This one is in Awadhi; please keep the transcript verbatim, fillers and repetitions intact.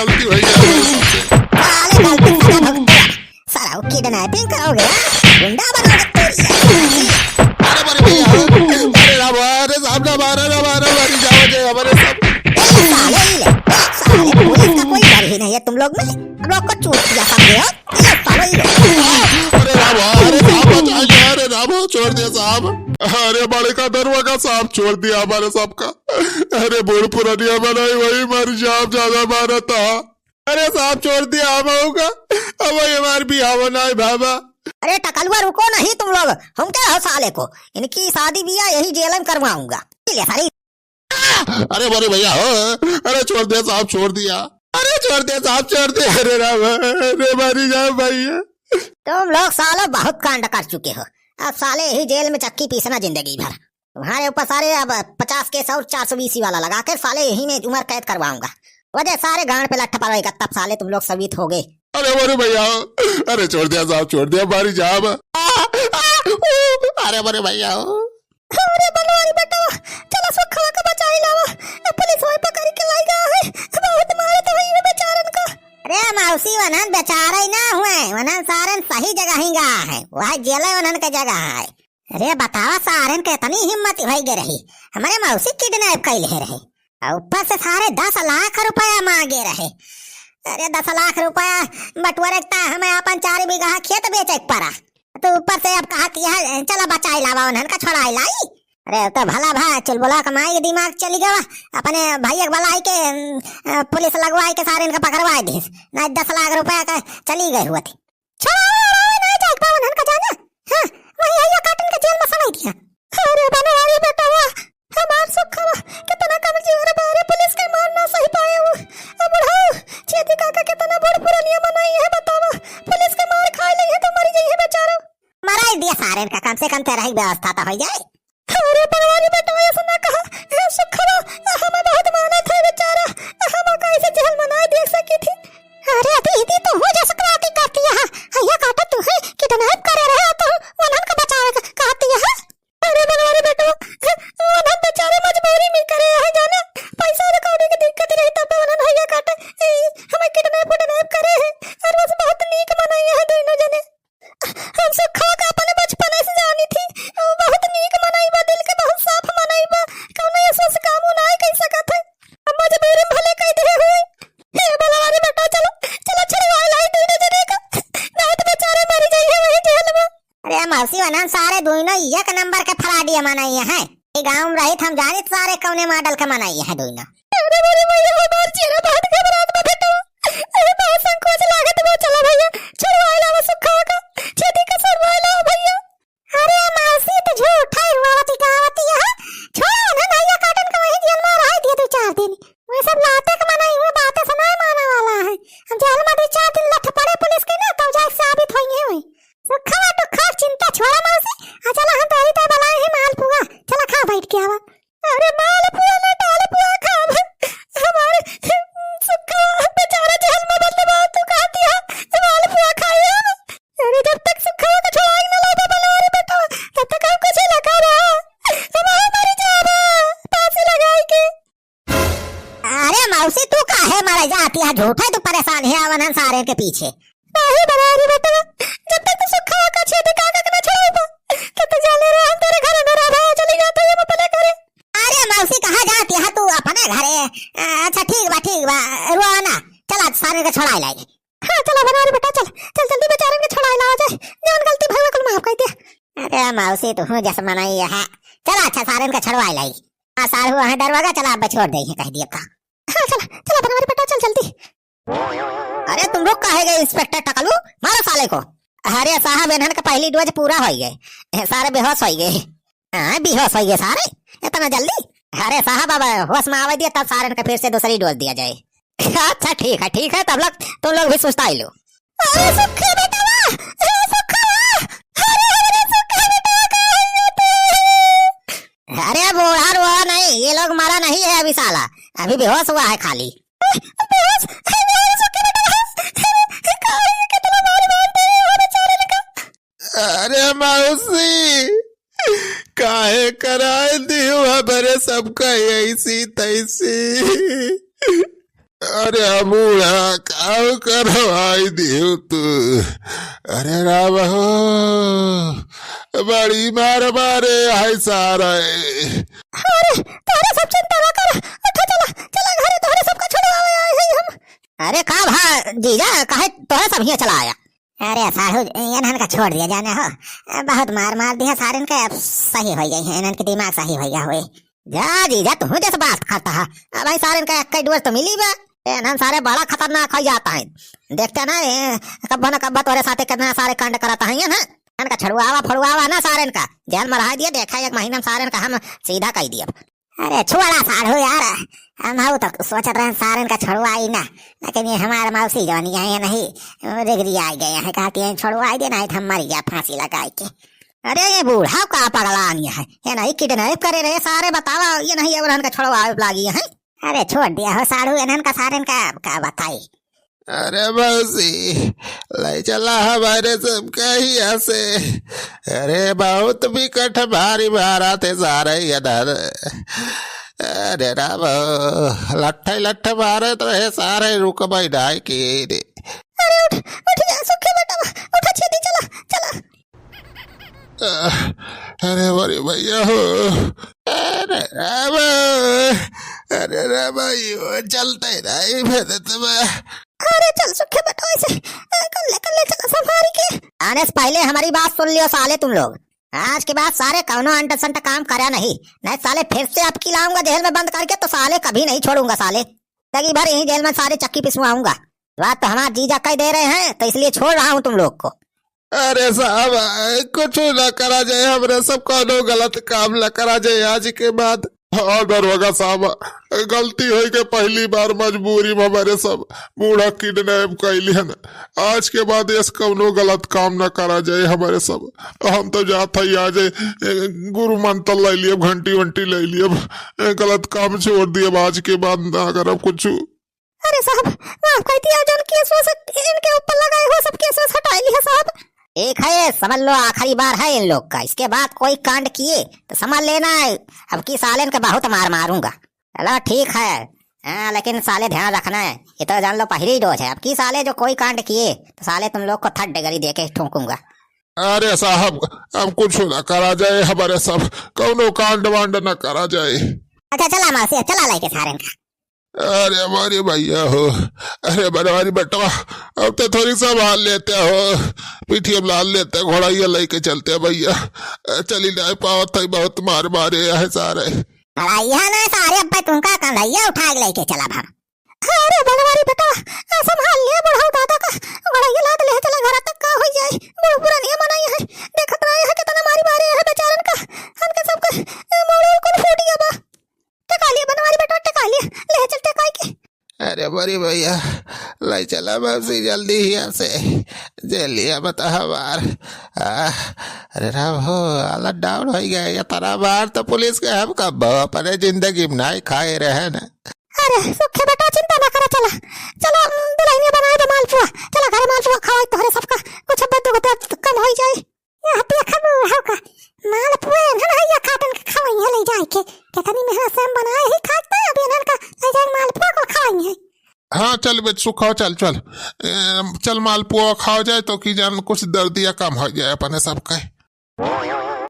गलती भइया। साले गलती साले भुगते। साला वो kidnapping करोगे, हाँ? गुंडा बनोगे तेरी। अरे, अरे भइया, अरे राम, अरे साहब, ना मारा, ना मारा, मरी जाओ जे हमारे सब। ए, साले, ये ले, साले, पुलिस का कोई डर ही नहीं है तुम लोग में। हम लोग को चूतिया समझे हो? ये लो, साले, ये लो। अरे राम, अरे साहब, बचा गया, अरे राम, छोड़ दिया साहब। अरे बड़का दरोगा साहब, छोड़ दिया हमारे सबका। अरे बूढ़ पुरानिया बनाई, वही मर जाब, ज्यादा मारा था। अरे साहब, छोड़ दिया हम आऊंगा। अब ये हमार बियाह ना है बाबा। अरे टकलुआ, रुको नहीं तुम लोग, हम क्या हो साले को, इनकी शादी बियाह यही जेल में करवाऊंगा। ले साली। अरे बड़े भइया हो, अरे छोड़ दिया साहब, छोड़ दिया। अरे छोड़ दिया साहब, छोड़ दिया। अरे राम, अरे मरी जाए भइया। तुम लोग साले बहुत कांड कर चुके हो, अब साले यही जेल में चक्की पीसना जिंदगी भर। तुम्हारे ऊपर सारे अब पचास केस और चार सौ बीसी वाला लगा के साले यही में उम्र कैद करवाऊंगा। वजह सारे गांड पे लट्ठ पड़ेगा, तब साले तुम लोग साबित होगे। अरे बड़े भइया, अरे छोड़ दिया साहब, छोड़ दिया, मारी जाब। आ, आ, ऊ, अरे बड़े भइया। अरे बनवारी बेटवा, चला सुखवा का बचाई लावा। ए, पुलिस वही पकड़ के लाई गया है, बहुत मारत हुई है बेचारन का। अरे मौसी, वनन बेचारे ही ना हुए, वनन सारन सही जगह ही गया है, वह जेल वनन के जगह है। अरे बतावा, सारन के इतनी हिम्मत भई गे रही, हमारे मौसी kidnap कैले रहे, और ऊपर से सारे दस लाख रुपया मांगे रहे। अरे दस लाख रुपया बटोरे ता हमें अपन चार बीघा खेत बेचे के पड़ा, तो ऊपर से अब कहा कि यह चला बचाई लावा, उन्हन का छोड़ाई लाई। अरे तो भला भा चुलबुला कमाई के दिमाग चली गवा, अपने भइया के बुलाई के, अम, अ, पुलिस लगवाई के सारे इनका पकड़वाई दीस, ना दस लाख रुपया का चली गए हुआ थी। छोड़ावा, छोड़ावा, ना जाए पावन हन का जाना। हाँ, वही हइया काटन के जेल में सड़ाई दिया। अरे बनवारी बेटवा, हमार सुखवा, कितना कमजोर बा रे, पुलिस के मार ना सही पाए वो। अब बुढ़ऊ, छेदी काका कितना बूढ़ पुरनिया मनई है बतावा, पुलिस के मार खाए लई है तो मरी जाई है बेचारो। मराई दिया सारे का, कम से कम तेरा ही व्यवस्था तो हो जाए। अरे बनवारी बेटवा, ऐसा ना कहा। ए, सुखवा, हमें बहुत मानत है बेचारा, हम कैसे जेल में ना देख सकी थी। अरे दीदी, तू हो जा सकराती करती है, हइया काटा तू है, kidnap करे रहे तो वनन का बचावे का कहती है। अरे बनवारी बेटवा, वनन बेचारे मजबूरी में करे है जाना, पैसा कौड़ी की दिक्कत रही तब वनन हइया काटे, ए, हमें kidnap उडनैप करे है, और बस बहुत नीक मनई है दोनों जने। हम सुखवा का अपने बचपने से जानी थी। वो बहुत नीक मनई बा, दिल के बहुत साफ मनई बा। कौनो ऐसा से काम उ नाय कई सकत है। हम मजबूरी में भले कई देहे हुए। हे भलवारी बेटा, चलो, चलो छुड़वाई लाई दोनों जने का। नाय तो बेचारे मरी जाई है वही जेल में। अरे मौसी, वनन सारे दोनों एक नंबर के फराडिया मनई है। ये गाँव में रहित हम जानित सारे कौने model के मनई है दोनों। अरे, अरे, भैया, हमार चेहरा बहुत घबरात बा बेटवा। अरे, बहुत संकोच लागत बा। चला भैया, छुड़वाए लावा सुखवा का। छेदी का छुड़वाए लावा भैया। अरे, मौसी, तू झूठा ही रुआवती गावती है। छोड़ा ना, भैया काटन का वही जेल में रह दिया दो चार दिन। वो सब लाते के मनई, वो बातें सुनाए माना वाला है। हम जेल में दो चार दिन लठ पड़े पुलिस के ना, तब जाके साबित होई है वही। सुखवा, तू खाओ, चिंता छोड़ा मौसी। आ चला, हम तोरी तो बनाए हैं मालपुआ, चला खा बैठ के आवा। अरे मालपुआ ना, डालपुआ खाब। हमारे सुखवा बेचारा जेल में बंद बा, तू कहती है मालपुआ खाए हम। अरे जब तक सुखवा का छोड़ाई ना लाबा बनवारी बेटा, तब तक हम कुछ ना खाबा। हम मरी जाबा, फांसी लगाई के। अरे मौसी, तू काहे मरे जाती है? झूठे तू परेशान है वनन सारे के पीछे। काहे बनवारी बेटवा, जब तक तू सुखवा का छेदी काका के ना छोड़ाबा, तब तक जाने रहे हम तेरे घर में रहा चली जाता है अपने घरे। अरे मौसी, कहाँ जाती है तू? अपने घरे? अच्छा ठीक बा, ठीक बा, रुआ ना, चला सारे के छोड़ाई लाई। हाँ, चला बनवारी बेटा, चल, चल जल्दी बेचारन के छोड़ाई लावा जाए, जौन गलती भई कुल माफ कर दे। अरे मौसी, तू हूँ जस मनई है, चला अच्छा सारन के छोड़वाई लाई। आ सार हुआ है दरवाजा, चला अब छोड़ दे, कह दिया का। हाँ, चला, चला बनवारी बेटा, चल जल्दी। अरे तुम लोग काहे गए इंस्पेक्टर टकलू, मारो साले को। अरे साहब, इन्हन का पहली dose पूरा होई गए, ए, सारे बेहोश होई गए। हाँ, बेहोश होई गए सारे, इतना जल्दी? अरे साहब, अब होश में आवे दिया, तब सारन का फिर से दूसरी dose दिया जाए। अच्छा ठीक है, ठीक है, तब लोग, तुम लोग भी सुस्ताई लो। अरे सुखी बेटवा, अरे सुखवा, अरे हमरे सुखी बेटवा का हो जाते? अरे बूढ़ा रो नहीं, ये लोग मरा नहीं है अभी साला, अभी बेहोश हुआ है खाली। बेहोश? अरे सुखी बेटवा, अरे का, ये कितना मार मारते हैं बेचारे का। अरे मौसी, काहे कराए दियो हमरे सबका ऐसी तैसी? अरे बूढ़ा, का करवाई दियो तू? अरे राम हो, बड़ी मार मारे है सारे। अरे, तोहरे सब चिंता ना कर, उठा चला, चला घरे, तोहरे सबका छुड़वावे आए हैं हम। अरे का भा जीजा, काहे तोहरे सब हियाँ चला आया? अरे साढ़ू, इन्हन का छोड़ दिया जाना हो, बहुत मार मार दिया सारन का, अब सही हो गई है, इन्हन के दिमाग सही हो गया हुए। जा जीजा, तू जैसे बात करता है, अब भाई सारन का एक डोज तो मिली बा, इन्हन सारे बड़ा खतरनाक हो जाता है। देखते ना, ए, कब्बो न कब्बो तोरे साथे कितना सारे कांड करता है ना, इनका छुड़वावा फुड़वावा ना सारन का, जेल मरहा दिया, देखा एक महीना में सारन का हम सीधा कह दिया। अरे छोड़ा साढ़ू यार, हम हऊ तो सोचत रहे सारन का छोड़वाई ना, लेकिन ये हमारे मौसी जवानी आए नहीं, रिगरी आ गए हैं, कहती हैं छोड़वाई दे, नहीं तो हम मर गया फांसी लगाए के। अरे ये बूढ़ा का पगलान ये है, ये नहीं किडनैप करे रहे सारे, बतावा ये नहीं अवरहन का छोड़वावे लागी है। अरे छोड़ दिया हो साढ़ू, इन्हन का सारन का, का बताई। अरे मौसी, ले चला हमारे सब कहिया से। अरे बहुत बिकट भारी मारा थे सारे ये डर। अरे राम, लट्ठे लट्ठे मारे तो है सारे, रुक बैठाए के रे। अरे उठ, उठ जा सुखे बेटा, उठा छेदी, चला, चला। अरे मोरे भैया हो, अरे राम, अरे राम, यो चलते नहीं फिर तुम। अरे चल सुखे बेटा, ऐसे, ए, कर ले, कर ले, चला संभारी के। आने से पहले हमारी बात सुन लियो साले तुम लोग, आज के बाद सारे कौनो अंट संट काम करा नहीं, नहीं साले फिर से अब की लाऊंगा जेल में बंद करके तो साले कभी नहीं छोड़ूंगा साले, जिंदगी भर यहीं जेल में सारे चक्की पिसवाऊंगा। बात तो हमारे जीजा कह दे रहे हैं तो इसलिए छोड़ रहा हूँ तुम लोग को। अरे साहब, कुछ ना करा जाए, हमरे सब कौनो गलत काम ना करा जाए आज के बाद। हाँ दरोगा साहब, गलती होई के पहली बार मजबूरी में हमरे सब बूढ़ा किडनैप कैली है ना। आज के बाद ऐस कौनो गलत काम ना करा जाए हमरे सब। हम तो जात हई आज, ए, गुरु मंत्र ले लियब, घंटी वंटी ले लियब, ए, गलत काम छोड़ दियब, आज के बाद ना करब कुछ। अरे साहब, माफ कर दिया, जौन केस वोस इनके ऊपर लगाए हो, सब केस वोस हटाई लिया साहब। ठीक है, समझ लो आखिरी बार है इन लोग का, इसके बाद कोई कांड किए तो समझ लेना है, अब की साले इनका बहुत मार मारूंगा। चलो ठीक है, हाँ, लेकिन साले ध्यान रखना है, ये तो जान लो पहली डोज है, अब की साले जो कोई कांड किए तो साले तुम लोग को थर्ड डिग्री दे के ठोकूंगा। अरे साहब, हम कुछ ना करा जाए, हमारे सब कौनो कांड वांड ना करा जाए। अच्छा चला मासी, चला लेके सारे इनका। अरे हमारे भैया हो, अरे बनवारी बेटवा, अब तो थोड़ी संभाल लेते हो, पीठी में लाद लेते, घोड़ाइया लेके चलते भैया। चली नहीं पावत है, बहुत मार मारे है सारे। घोड़ाइया ना सारे, अब तुमका कंधैया उठा के लेके चला भा। अरे बनवारी बेटवा, आ संभाल ले बुढ़ऊ दादा का, घोड़ाइया लाद ले चला घर तक, का हो जाए, बूढ़ पुरानिया मनाई है, देखत रहे है कितना मारी मारे है बेचारन का, हमके सबके ए, मोड़ उड़ कुल फूट गया बा। टिका लिया बनवारी बेटवा, टिका लिया, ले चल टिकाई के। अरे बड़ी भैया, ले चला मौसी जल्दी हियाँ से, जे लिया बता हमार। आ, अरे राम हो, हालत डाउन हो गया, ये तरा बार तो पुलिस के हम कब अपने जिंदगी में नहीं खाए रहे ना। अरे सुखे बेटा, चिंता ना करा, चला, चला, दुल्हनिया बनाए दे मालपुआ, चला घरे मालपुआ खवाई तोहरे सबका, कुछ अब दुख दर्द कम हो जाए। यह देखा बूढ़ा का मालपुआ ना है, या काटन के खवाई है ले जाए के, कितनी मेहनत से हम बनाए ही खाते हैं, अब इन्हन का ले जाए मालपुआ को खवाई है। हाँ चल बच्चू, खाओ, चल चल, ए, चल मालपुआ खाओ जाए तो कि जान कुछ दर्दिया कम हो जाए अपने सबके।